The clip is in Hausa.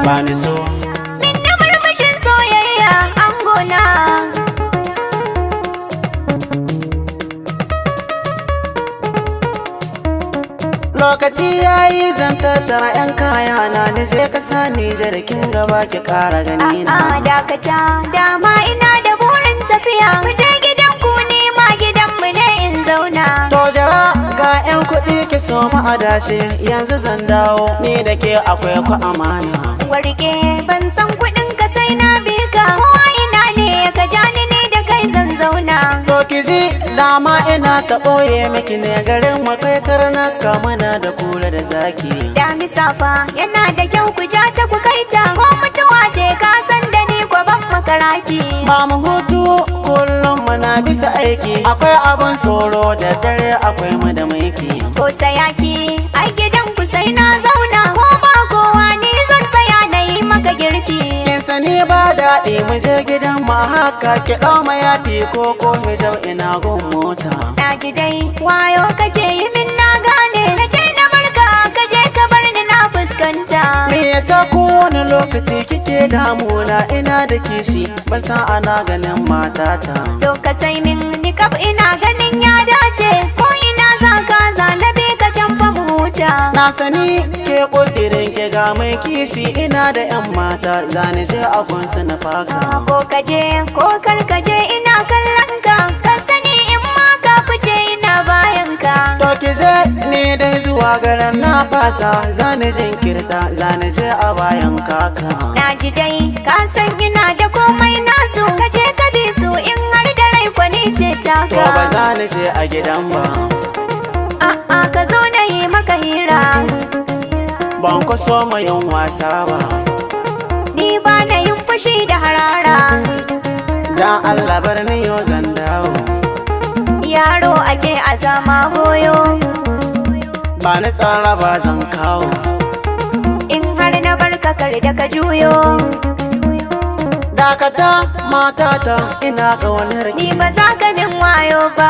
Ba ni so. Min na murmushin soyayya angona. Lokaci yayi zan tattara 'yan kaya na nije kasa Nijar, kin gaba ki kara gani na. A'a dakata, dama ina da burin tafiya. Mu je gidan ku, ni ma gidan mu ne in zauna. To jara, ga 'yan kuɗi ki so mu adashe, yanzu zan dawo, ni da ke akwai ku amana. Warke, ban san kuɗin ka sai na bi ka. Kowa ina ne ka ja ni, ni da kai zan zauna. To ki ji, dama ina ta ɓoye miki ne, garin mu kai karnaka muna da kula da zaki. Damisa fa yana da kyau ku ja ta ku kai ta. Ko mutuwa ce ka san da ni ko ban makaraki. Ba mu hutu, kullum muna bisa aiki, akwai abin tsoro da dare, akwai mu da maiki. Ko sayaki ai gidan ku sai na zauna. Ko ba kowa ni zan tsaya na yi maka girki. Kin sani ba daɗi, mu je gidan mu haka, ki ɗau mayafi ko hijab, ina gun mota. Na ji dai wayo kake yi min, na gane. Na ce na barka ka je ka bar ni na fuskanta. Me yasa kowane lokaci kike damuna? Ina da kishi, ban san ana ganin matata. To ka sai min niƙaf, ina ganin ya dace. Ko ina za ka zanabi ka can fa mu huta. Na sani ke ƙudirin ke ga mai kishi, ina da 'yan mata, zani je a gunsu na faka. Ko ka je ko kar ka je ina kallon ka. Ka sani in ma ka fice ina bayan ka. To ki je, ni dai zuwa garin na fasa, zani jinkirta, zani je a bayan kaka. Na ji dai ka san ina da komai nasu. Ka je ka bi su, in har da rai kwani ce To taka. ba za ni je a gidan ba. A'a, ka zo na yi maka hira. Ban ku so mu yin wasa ba. Ni ba na yin fushi da harara. Dan Allah bar ni, yau zan dawo. Yaro ake azama goyo. Ba ni tsara ba zan kawo. In har na barka kar da ka juyo. Dakata matata, ina ƙaunar Ni ki. ba za ka min wayo ba.